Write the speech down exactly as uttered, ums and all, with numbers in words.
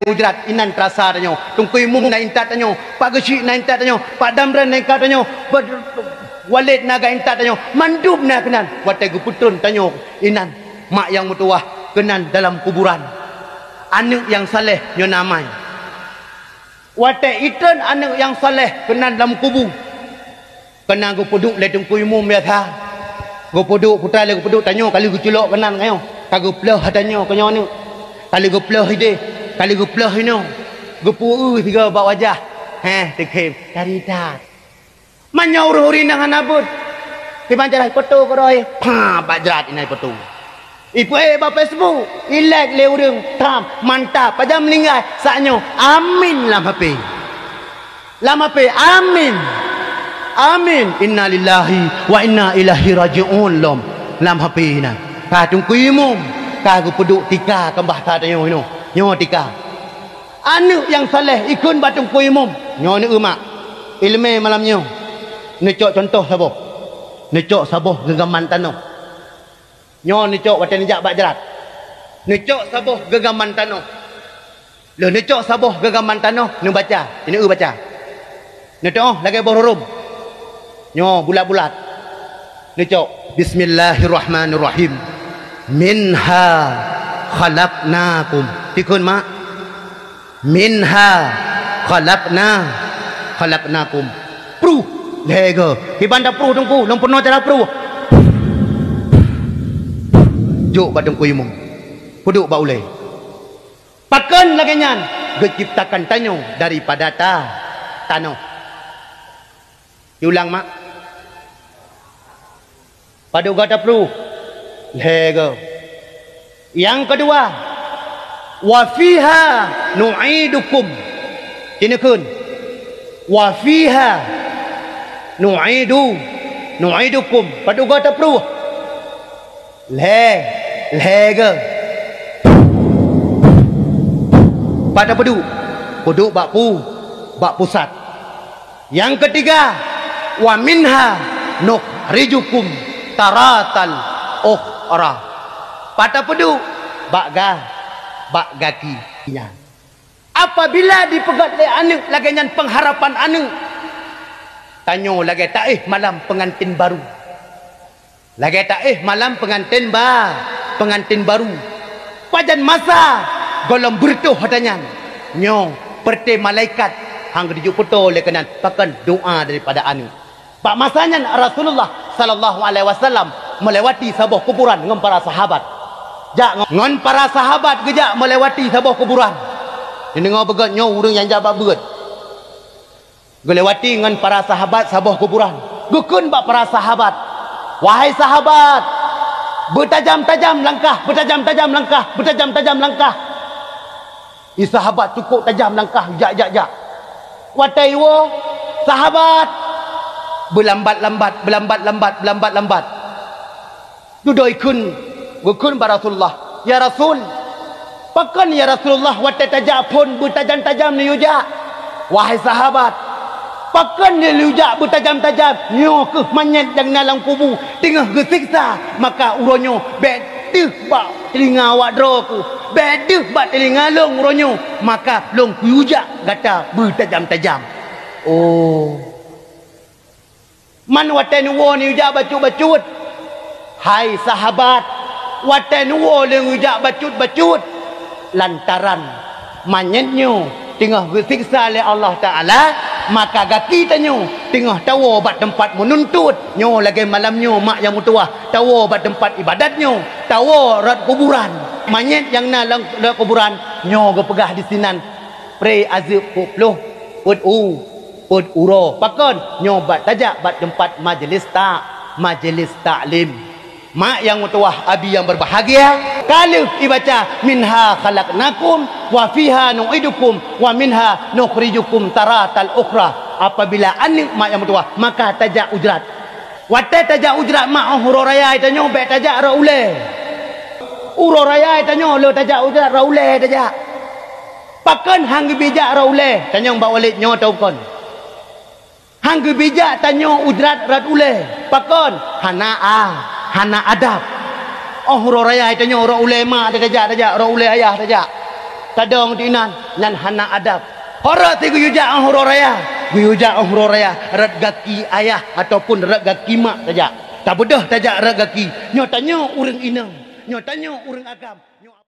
ujrat inan teurasa tanyoe. Teungku Imum na intat tanyoe, Pak Geuchik na intat tanyoe, Pak Damren na intat tanyoe, Pak Walid na ga intat tanyoe, mandum na keunan. Watée geupeutrön tanyoe inan, mak nyang meutuwah keunan dalam kuburan. Aneuëk nyang saleh nyoe na amai. Watée itreun aneuëk nyang saleh keunan lam kubu, keunan geupeuduek lé Teungku Imum biasa. Geupeuduek, putra lé geupeuduek, tanyoe ka lheueh geuculok keunan, tanyoe ka geuplôh, tanyoe keu nyoe aneuëk, ka lheueh geuplôh idéh, ka lheueh geuplôh inoe, geupeu-eu sigoe bak wajah. Heh, teukhém, cari that. Meunyoe ureuëng-ureuëng nyang hana beuet, kiban cara ipoto keudroe, pha, bak jrat inan ipoto. Ipeuék bak Facebook, i-like lé ureuëng, tam, mantap, pajan meuninggai, saat nyoe, amin lam H P. Lam H P, amin. Amin. Innalillahi wa inna ilaihi raji'un lom lam H P inan. Ka Teungku Imum, ka geupeuduek tika keu bah that nyoe inoe. Nyoe tika. Aneuëk nyang saleh ikheun bak Teungku Imum, nyoe neueu mak. Iéleumé malam nyoe. Neucok cuntoh saboh. Neucok saboh geunggaman tanoh. Nyoe neucok watée neujak bak jrat. Neucok saboh geunggaman tanoh. Lheueh neucok saboh geunggaman tanoh, neubaca. Neueu baca. Neutuoh lagée boh rurôm. Nyoe bulat-bulat. Neucok, "Bismillahirrahmanirrahim. Minha khalaqnakum." Tikheun mak. "Minha khalaqna, khalaqnakum." Pruh, lhée goe. Kiban tapruh Teungku, lôn peurunoe cara pruh. Jok bak Teungku Imum. Peuduek bak ulée. Pakon lagée nyan? Geuciptakan tanyoe daripada ta-, tanoh. Diulang mak. Padub goe tapruh? Lhée goe. Nyang keudua, "Wa fiha nu'idukum." Ci neukheun, "Wa fiha nu'idu, nu'idukum." Padub goe tapruh? Lhée, lhée goe. Pat tapeuduek? Peuduek bak pu-, bak pusat. Nyang keutiga, "Wa minha nukhrijukum taratal ukhra." Pat tapeuduek? Bak ga-, bak gaki nyan. Apabila dipeugét lé aneuëk lagée nyan peungharapan aneuëk, tanyoe lagée taéh malam peungantin baru. Lagée taéh malam peungantin ba-, peungantin baru. Pajan masa gohlom beureutoh ata nyan, nyoe peureuté malaikat han geuteupeue lé keunan pakon doá daripada aneuëk. Bak masa nyan Rasulullah sallallahu alaihi wasallam meulewati saboh kuburan ngon para sahabat. Jak ngon, ngon para sahabat geujak meulewati saboh kuburan. Neudeungoe beugét nyoe ureuëng nyang jak bak beuet. Geulewati ngon para sahabat saboh kuburan. Geukheun bak para sahabat, "Wahai sahabat, beutajam-tajam langkah, beutajam-tajam langkah, beutajam-tajam langkah." Di sahabat cukôp tajam langkah, jak, jak, jak. Watée iwoe, sahabat beulambat-lambat, beulambat-lambat, beulambat-lambat. Dudoe ikheun, geukheun bak Rasulullah, "Ya Rasul, pakon ya Rasulullah watée tajak phon beutajam-tajam neuyue jak?" Wahai sahabat, pakon neuyue jak beutajam-tajam? Nyoe kheueh manyét nyang na lam kubu teungoh geuseksa, maka uroe nyoe bék deuh bak teulinga awak droe kheueh, bék deuh bak teulinga lôn uroe nyoe, maka lôn kuyue jak gata beutajam-tajam. Oh. Man watée neuwoe neujak bacut-bacut. Hai sahabat, watée neuwoe lé neujak bacut-bacut, lantaran manyét nyoe teungoh geuseksa lé Allah Taala, maka gaki tanyoe teungoh tawoe bak teumpat meununtut. Nyoe lagée malam nyoe mak nyang meutuwah tawoe bak teumpat ibadat nyoe, tawoe rot kuburan. Manyét nyang na lam rot kuburan nyoe geupeugah disinan, pré azeueb peuet ploh, peuet u, peuet uroe. Pakon? Nyoe bak tajak bak teumpat majeulis ta-, majeulis taklim. Mak nyang meutuwah, abi nyang berbahagia, ka lheueh ibaca, "Minha khalaqnakum, wa fiha nu'idukum, wa minha nukhrijukum taratal ukhra." Apabila aneuëk mak nyang meutuwah, maka tajak ujrat. Watée tajak ujrat mak, óh uroe raya tanyoe bék tajak rot ulée. Uroe raya tanyoe le tajak ujrat rot ulée tajak. Pakon han geubijak rot ulée? Tanyong bak Walid nyoe taukon. Han geubijak tanyoe ujrat rot ulée. Pakon? Hana a-, hana adab. Óh uroe raya tanyoe rot ulée mak tajak, tajak, rot ulée ayah tajak. Tadong di inan, nyan hana adab. Ho rot si geuyue jak 'oh uroe raya, geuyue jak 'oh uroe raya, rot gaki ayah ataupun rot gaki mak tajak. Tabeudôh tajak rot gaki, nyoe tanyoe ureuëng inong, nyoe tanyoe ureuëng agam, nyoe